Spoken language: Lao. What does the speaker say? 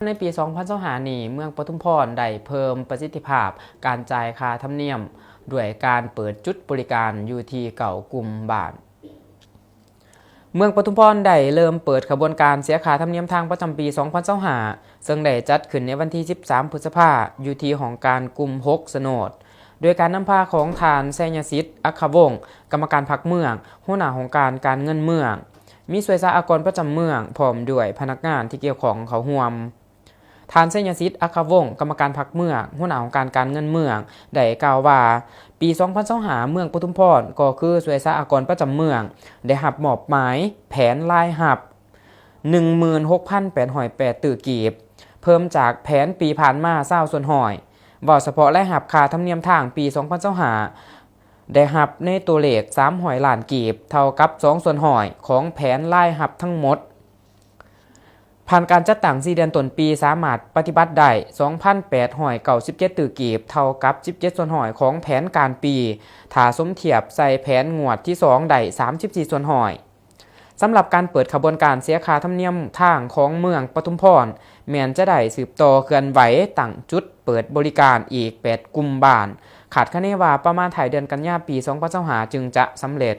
ໃນປີສອງພັນຊາວຫ້ານີ້ ເມືອງປະທຸມພອນໄດ້ເພີ່ມປະສິດທິພາບການຈ່າຍຄ່າທຳນຽມ ດ້ວຍການເປີດຈຸດບໍລິການຢູ່ທີ່ເກົ້າກຸ່ມບ້ານ. ເມືອງປະທຸມພອນໄດ້ເລີ່ມເປີດຂະບວນການເສຍຄ່າທຳນຽມທາງປະຈຳປີສອງພັນຊາວຫ້າ ເຊິ່ງໄດ້ຈັດຂຶ້ນໃນວັນທີສິບສາມ ພຶດສະພາ ຢູ່ທີ່ຫ້ອງການກຸ່ມຫົກ ສະໂນດ ໂດຍການນຳພາຂອງທ່ານ ໄຊຍະສິດ ອັກຂະວົງ ກຳມະການພັກເມືອງ, ຫົວໜ້າຫ້ອງການການເງິນເມືອງ, ມີສ່ວຍສາອາກອນປະຈຳເມືອງ ພ້ອມດ້ວຍພະນັກງານທີ່ກ່ຽວຂ້ອງເຂົ້າຮ່ວມ. ທ່ານ ໄຊຍະສິດ ອັກຂະວົງ ກຳມະການພັກເມືອງ, ຫົວໜ້າຫ້ອງການການເງິນເມືອງ ໄດ້ກ່າວວ່າ ປີສອງພັນຊາວຫ້າ ເມືອງປະທຸມພອນ ກໍຄືສ່ວຍສາອາກອນປະຈຳເມືອງ ໄດ້ຮັບມອບໝາຍແຜນລາຍຮັບ ໜຶ່ງໝື່ນຫົກພັນແປດຮ້ອຍແປດຕື້ກີບ, ເພີ່ມຈາກແຜນປີຜ່ານມາ ຊາວສ່ວນຮ້ອຍ. ເວົ້າສະເພາະລາຍຮັບຄ່າທຳນຽມທາງປີສອງພັນຊາວຫ້າ ໄດ້ຮັບໃນຕົວເລກສາມຮ້ອຍລ້ານກີບ, ເທົ່າກັບສອງສ່ວນຮ້ອຍຂອງແຜນລາຍຮັບທັງໝົດ. ຜ່ານການຈັດຕັ້ງສີ່ເດືອນຕົ້ນປີ ສາມາດປະຕິບັດໄດ້ສອງພັນແປດຮ້ອຍເກົ້າສິບເຈັດຕື້ກີບ, ເທົ່າກັບສິບເຈັດສ່ວນຮ້ອຍຂອງແຜນການປີ, ຖ້າສົມທຽບໃສ່ແຜນງວດທີສອງໄດ້ສາມສິບສີ່ສ່ວນຮ້ອຍ. ສຳລັບການເປີດຂະບວນການເສຍຄ່າທຳນຽມທາງຂອງເມືອງປະທຸມພອນ ແມ່ນຈະໄດ້ສືບຕໍ່ເຄື່ອນໄຫວຕັ້ງຈຸດເປີດບໍລິການອີກແປດກຸ່ມບ້ານ, ຄາດຄະເນວ່າປະມານທ້າຍເດືອນກັນຍາປີສອງພັນຊາວຫ້າ ຈຶ່ງຈະສຳເລັດ.